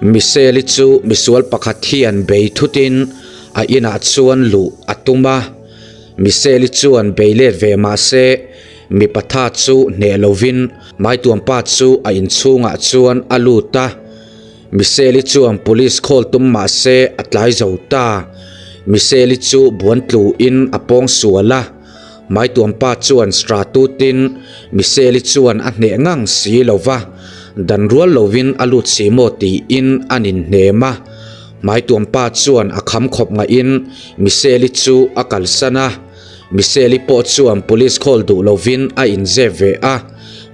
Michelle-i chu misual pakhat hian bei thutin a inah chuan luh a tum a. Michelle-i chuan bei let ve mah se mipa tha chu hneh lovin Maituampa chu a inchhungah chuan a lut a. Michelle-i chuan police call tum mah se a tlai zo ta. Michelle-i chu buan tluin a pawng sual a. Maituampa chuan Stratutin Michelle-i chuan a hneh ngang si lo va, dan rual lovin a lut si maw tiin a ninhnem a. Maituampa chuan a kham khawp ngaihin Michelle-i chu a kalsan a. Michelle-i pawh chuan police call duh lovin a inzep ve a.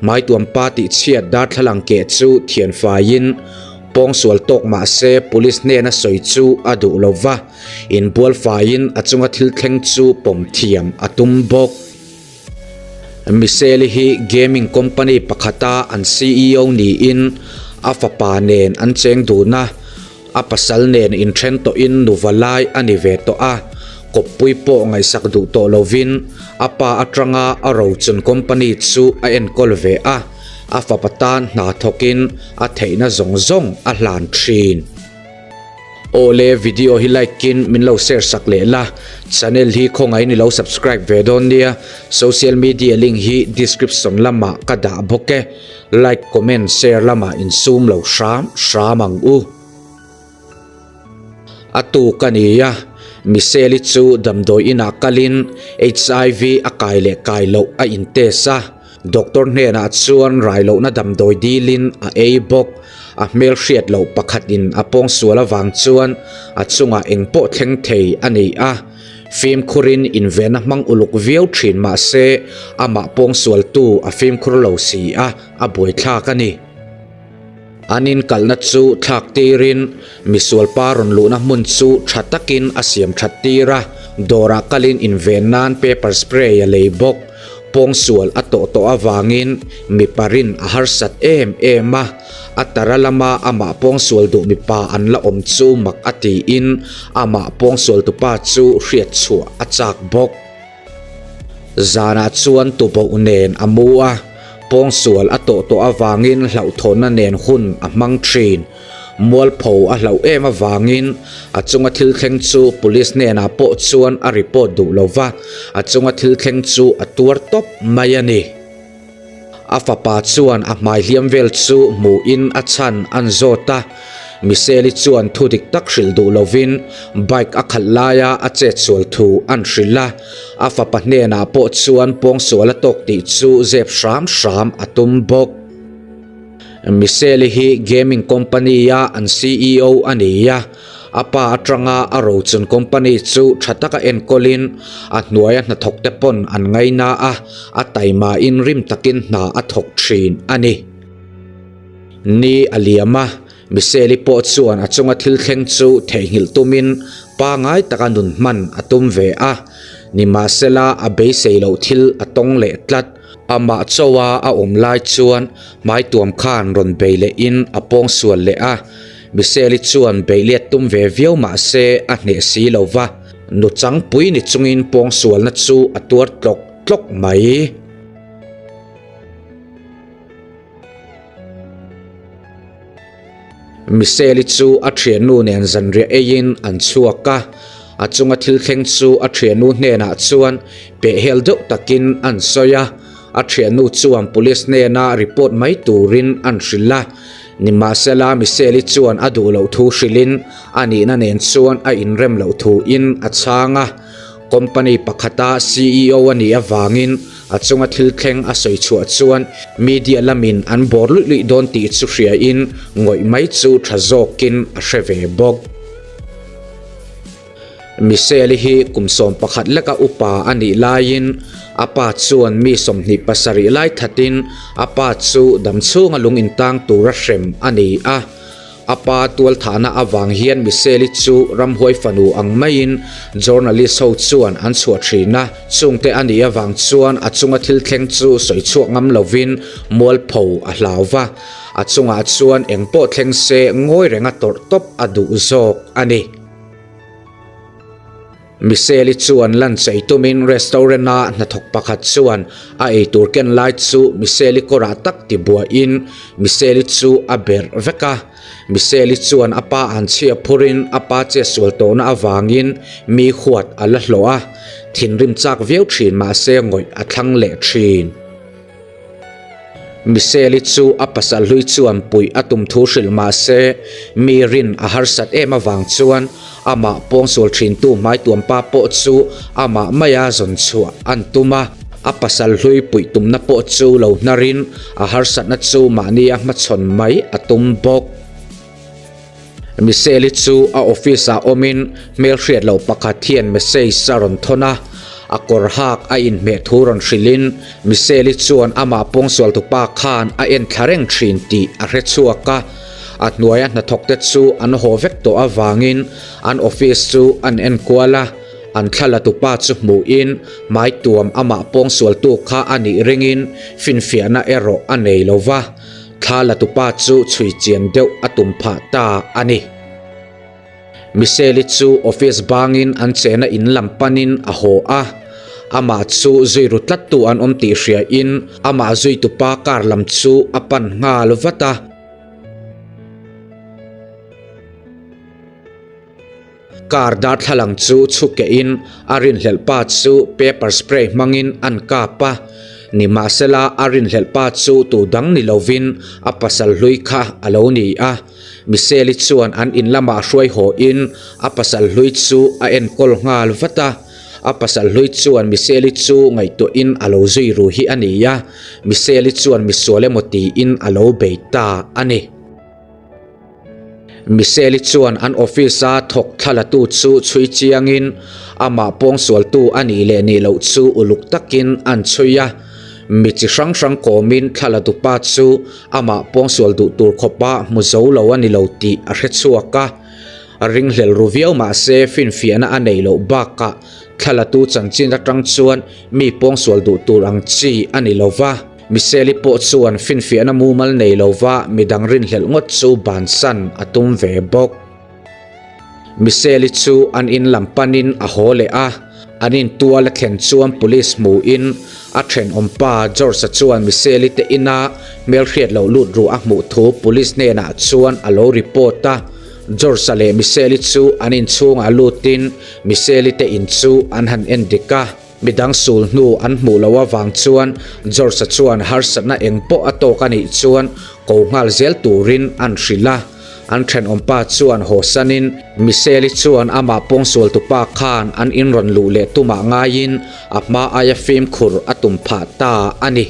Maituampa tihchhiat darthlalang keh chu thianfaiin pawngsual tawk mah se police hnena sawi chu a duh lo va. Inbual faiin a chunga thil thleng chu pawm thiam a tum bawk. Michelle-i hi gaming company pakhata an CEO niin a fapa nen an cheng dun a, a pasal nen inthen tawhin nuva lai a ni ve tawh a, kawppui pawh ngaihsak duh tawh lovin a pa atanga a rochun company chu a enkawl ve a, a fapa tan hna thawkin a theihna zawng zawng a hlan thin. Awle video hi like in min lo share sak leh la, channel hi khawngaih in i lo subscribe ve dawn nia, social media link hi description lamah ka dah bawk e, like comment share lamah in sum lo hram hram ang u. A tuk a ni a, Michelle-i chu damdawi inah kalin HIV a kai leh kai loh a in test a. Doctor hnenah chuan rai lohna damdawi dilin a ei bawk. A hmel hriat loh pakhatin a pawngsual avang chuan a chungah eng pawh thleng thei a ni a. Fimkhurin invenna hmang uluk viau thin mah se amah pawngsualtu a fimkhur lo si a, a buaithlak a ni. An inkalhna chu thlak tirin misual pa rawn luhna hmun chu tha takin a siam that tir a, dawrah kalin inven nan pepper spray a lei bawk. Pawngsual a tawh tawh avangin mipa rin a harsat em em a, a tara lama amah pawngsual duh mipa an la awm chu mak a tiin amah pawngsual tupa chu hriat chhuah a chak bawk. Zanah chuan tuboh nen a mu a, pawngsual a tawh tawh avangin hlauhthawnna nen hun a hmang thin. Mualpho a hlauh em avangin a chunga thil thleng chu police hnenah pawh chuan a report duh lo va, a chunga thil thleng chu a tuar tawp mai a ni. A fapa chuan a hmai hliam vel chu hmuhin a chhan an zawt a, Michelle-i chuan thu dik tak hrilh duh lovin bike a khalh laia a chetsual thu an hrilh a, a fapa hnenah pawh chuan pawngsual a tawk tih chu zep hram hram a tum bawk. Michelle-i hi gaming company-a an CEO a ni a, A pa atanga a rochun company chu tha taka enkawlin a hnuaia hnathawkte pawn an ngaina a, a taimain rim takin hna a thawk thin a ni. Ni a liam a, Michelle-i pawh chuan a chunga thil thleng chu theihnghilh tumin pangai taka nun hman a tum ve a, nimahsela a beisei loh thil a tawng leh tlat. Amah chawa a awm lai chuan hmaituam khan rawn bei lehin a pawngsual leh a, Michelle-i chuan beihliat tum ve viau mah se a hneh si lo va, nu changpui ni chungin pawngsualna chu a tuar tlawk tlawk mai. Michelle-i chu a thiannu nen zanriah eiin an chhuak a, a chunga thil thleng chu a thiannu hnenah chuan pehhel deuh takin an sawi a, a thiannu chuan police hnena report mai turin an hrilh a, nimahsela Michelle-i chuan a duh loh thu hrilhin a nihna nen chuan a inrem loh thuin a chhang a. Company pakhata CEO a nih avangin a chunga thil thleng a sawi chhuah chuan media lamin an bawr luih luih dawn tih chu hriain ngawih mai chu tha zawkin a hre ve bawk. Michelle-i hi kum 11 leka upa a nih laiin a pa chuan mi 27 lai thatin a pa chu damchhunga lung intang tura hrem a ni a. A pa tualthahna avang hian Michelle-i chu ramhuai fanu ang maiin journalist ho chuan an chhuah thin a, chungte a nih avang chuan a chunga thil thleng chu sawi chhuak ngam lovin mualpho a hlau va, a chungah chuan eng pawh thleng se ngawi renga tawrh tawp a duh zawk a ni. Michelle-i chuan lunch ei tumin restaurant-a hnathawk pakhat chuan a eitur ken lai chu Michelle-i kawrah tak tibuaiin Michelle-i chu a berh vek a. Michelle-i chuan a pa an chhia phurin a pa chetsual tawhna avangin mi huat a la hlawh a, thinrim chak viau thin mahse ngawih a thlang leh thin. Michelle-i chu a pasal hlui chuan puih a tum thu hrilh mahse mi rin a harsat em avang chuan amah pawngsual thintu hmaituampa pawh chu amah maia zawn chhuah an tum a. A pasal hlui puih tumna pawh chu lo hnarin a harsatna chu mahnia hmachhawn mai a tum bawk. Michelle-i chu a office-ah awmin hmelhriat loh pakhat hian message a rawn thawn a, a kawr hak a inhmeh thu rawn hrilhin Michelle-i chuan amah pawngsualtupa khan a en thla reng thin tih a hre chhuak a, a hnuaia hnathawkte chu an haw vek tawh avangin an office chu an enkual a, an thlalatupa chu hmuhin hmaituam amah pawngsualtu kha a nih ringin finfiahna erawh a nei lo va. Thla la tupa chu chhui chian deuh a tum phah ta a ni. Michelle-i chu office bangin an chena in lam panin a haw a, amah chu zui ru tlattu an awm tih hriain amah zui tupa car lam chu a pan nghal vat a. Car darthlalang chu chhukehin a rinhlelh pa chu pepper spray hmangin an kap a, nimahsela a rinhlelh pa chu tu dang ni lovin a pasal hlui kha a lo ni a. Michelle-i chuan an in lamah hruai hawhin a pasal hlui chu a enkawl nghal vat a, a pasal hlui chuan Michelle-i chu ngaihtuahin a lo zui ru hi a ni a, Michelle-i chuan misual emaw tiin a lo bei ta a ni. Michelle-i chuan an office-a thawk thlalatu chu chhui chiangin amah pawngsualtu a nih leh nih loh chu uluk takin an chhui a. Mi chi hrang hrang kawmin thlalatupa chu amah pawngsual duh tur khawpa hmu zo lo a ni lo tih a hre chhuak a. Ringhlel ru viau mah se finfiahna a neih loh bakah thlalatu chanchin atang chuan mi pawngsual duh tur ang chi a ni lo va. Michelle-i pawh chuan finfiahna mumal nei lova midang rinhlelh ngawt chu bansan a tum ve bawk. Michelle-i chu an in lam panin a haw leh a, an in tual a thlen chuan police hmuhin a thenawmpa George-a chuan Michelle-i te ina hmelhriat loh lut ruh a hmuh thu police hnenah chuan a lo report a. George-a leh Michelle-i chu an inchhungah lutin Michelle-i te in chu an han endik a. Midang sul hnu an hmuh loh avang chuan George-a chuan harsatna eng pawh a tawk a nih chuan ko nghal zel turin an hrilh a. An thenawmpa chuan haw sanin Michelle-i chuan amah pawngsualtupa khan an inrawn luh leh tumah ngaiin a hma aia fimkhur a tum phah ta a ni.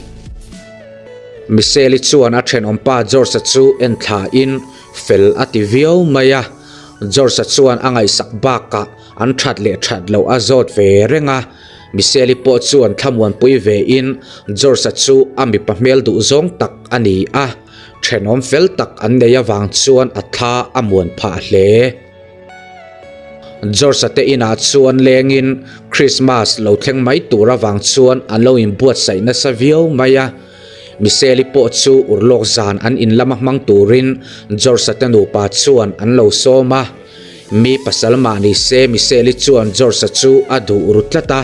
Michelle-i chuan a thenawmpa George-a chu en thlain fel a ti viau mai a. George-a chuan a ngaihsak bakah An that leh that loh a zawt ve reng a, Michelle-i pawh chuan thlamuanpui ve in George-a chu a mipa hmel duh zawng tak a ni a, thenawm fel tak an nei avang chuan a thla a muan phah hle. George-a te inah chuan lengin Christmas lo thleng mai tur avang chuan an lo inbuatsaih nasa viau mai a, Michelle-i pawh chu urlawk zan an in lama hmang turin George-a te nupa chuan an lo sawm a. Mi pasal mah ni se Michelle-i chuan George-a chu a duh ru tlat a,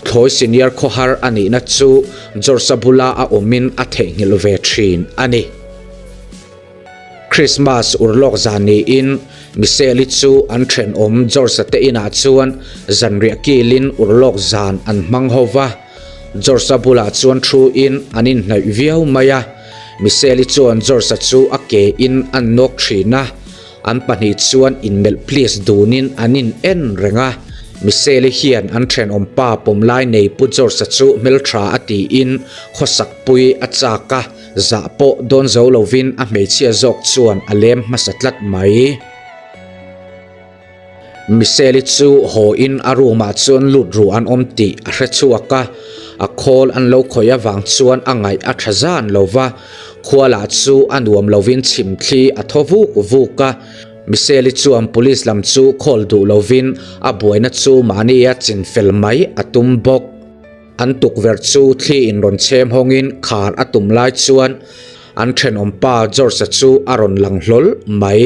thlawi senior khawhar a nihna chu George-a bula a awmin a theihnghilh ve thin a ni. Christmas urlawk zan niin Michelle-i chu an thenawm George-a te inah chuan zanriah kilin urlawk zan an hmang ho va. George-a bulah chuan thu in an inhnaih viau mai a, Michelle-i chuan George-a chu a ke in a nawk thin a, An pahnih chuan inmelh please dunin an in en reng a, Michelle-i hian an thenawmpa pawmlai nei Pu George-a chu hmeltha a tiin khawsak pui a chak a, zah pawh dawn zo lovin a hmeichhia zawk chuan a lem hmasa tlat mai. Michelle-i chu haw in a room ah chuan lut ruh an awm tih a hre chhuak a, a khawl an lo khawih avang chuan a ngaih a tha zan lo va, Khua lah chu a nuam lovin chhimthli a thaw vuk vuk a, Michelle-i chuan police lam chu call duh lovin a buaina chu mahnia chinfel mai a tum bawk. An tukverh chu thli in rawn chhem hawngin khar a tum lai chuan an thenawmpa George-a chu a rawn lang hlawl mai.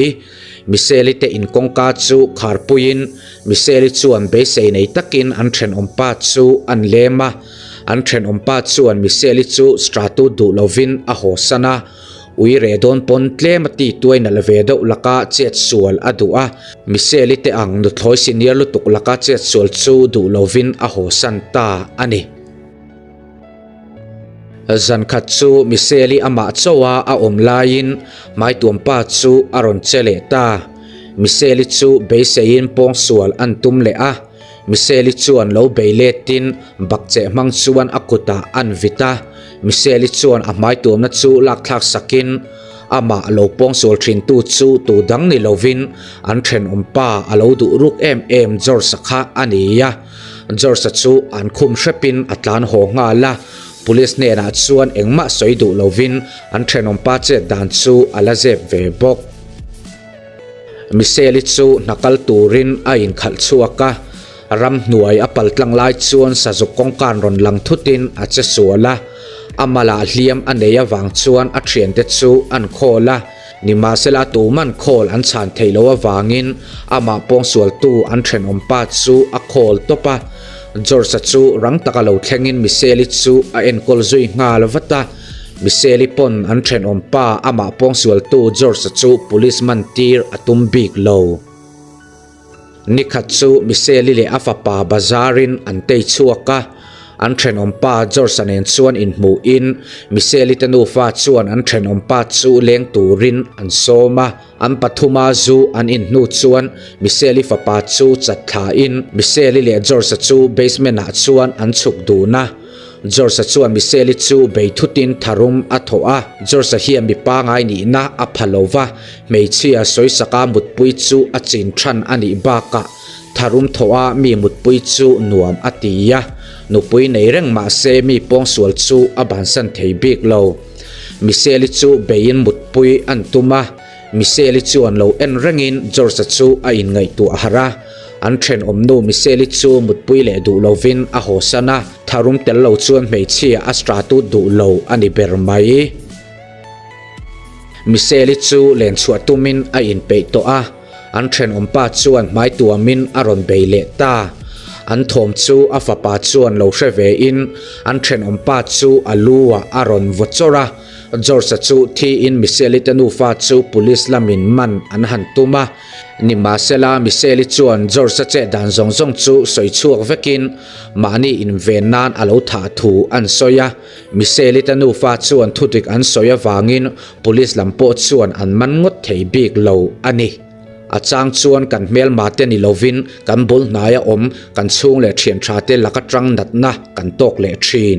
Michelle-i te in kawngka chu khar puiin Michelle-i chuan beisei nei takin an thenawmpa chu an lem a. An thenawmpa chuan Michelle-i chu Stratu duh lovin a haw san a. Ui reh dawn pawn tlem a ti tuai nalh ve deuh laka chet sual a duh a. Michelle-i te ang nuthlawi senior lutuk laka chet sual chu duh lovin a hawsan ta a ni. Zan khat chu Michelle-i amah chauha a awm laiin hmaituampa chu a rawn che leh ta. Michelle-i chu beiseiin pawngsual an tum leh a. Michelle-i chuan lo bei letin bakcheh hmang chuan a kutah an vit a. Michelle-i chuan a hmaituamna chu lakthlak sakin amah lo pawngsual thintu chu tu dang ni lovin an thenawmpa a lo duh ruk em em George-a kha a ni a. George-a chu an khum hrepin a tlan haw nghal a, Police hnenah chuan engmah sawi duh lovin an thenawmpa chet dan chu a la zep ve bawk. Michelle-i chu hna kal turin a inkhalh chhuak a, ramhnuai a pal tlang lai chuan sazuk kawngkan rawn lang thutin a che sual a, a malah hliam a nei avang chuan a thiante chu an khawl a. Nimahsela tuman khawl an chhan theih loh avangin amah pawngsualtu an thenawmpa chu a khawl tawp a. George-a chu rang taka lo thlengin Michelle-i chu a enkawl zui nghal vat a. Michelle-i pawn an thenawmpa amah pawngsualtu George-a chu police man tir a tum bik lo. Nikhat chu Michelle-i leh a fapa bazarin an tei chhuak a, an thenawmpa George-a nen chuan inhmuhin Michelle-i te nufa chuan an thenawmpa chu leng turin an sawm a. An pathuma zu an inhnu chuan Michelle-i fapa chu chat thlain Michelle-i leh George-a chu basement-ah chuan an chhuk dun a. George-a chuan Michelle-i chu bei thutin tharum a thawh a, George-a hian mi pangai nihna a pha lo va, hmeichhia sawisaka mutpui chu a chin than a nih bakah tharum thawh a mi mutpui chu nuam a ti a, nupui nei reng mah se mi pawngsual chu a bansan thei bik lo. Michelle-i chu beiin mutpui an tum a. Michelle-i chuan lo en rengin George-a chu a inngaihtuah harh a. An thenawmnu Michelle-i chu mutpui leh duh lovin a hawsan a, tharum tel lo chuan hmeichhia a stratut duh lo a ni ber mai. Michelle-i chu len chhuah tumin a inpeih tawh a, an thenawmpa chuan hmai tuamin a rawn bei leh ta. An thawm chu a fapa chuan lo hre vein an thenawmpa chu a lu-ah a rawn vaw chawrh a. George-a chu thiin Michelle-i te nufa chu police lamin man an han tum a. Nimahsela, Michelle-i chuan George-a chet dan zawng zawng chu sawi chhuak vekin mahni inven nan a lo thah thu an sawi a. Michelle-i te nufa chuan thudik an sawi avangin police lam pawh chuan an man ngawt thei bik lo a ni. A chang chuan kan hmelma te ni lovin kan bul hnaia awm kan chhung leh thian tha te laka tang natna kan tawk leh thin.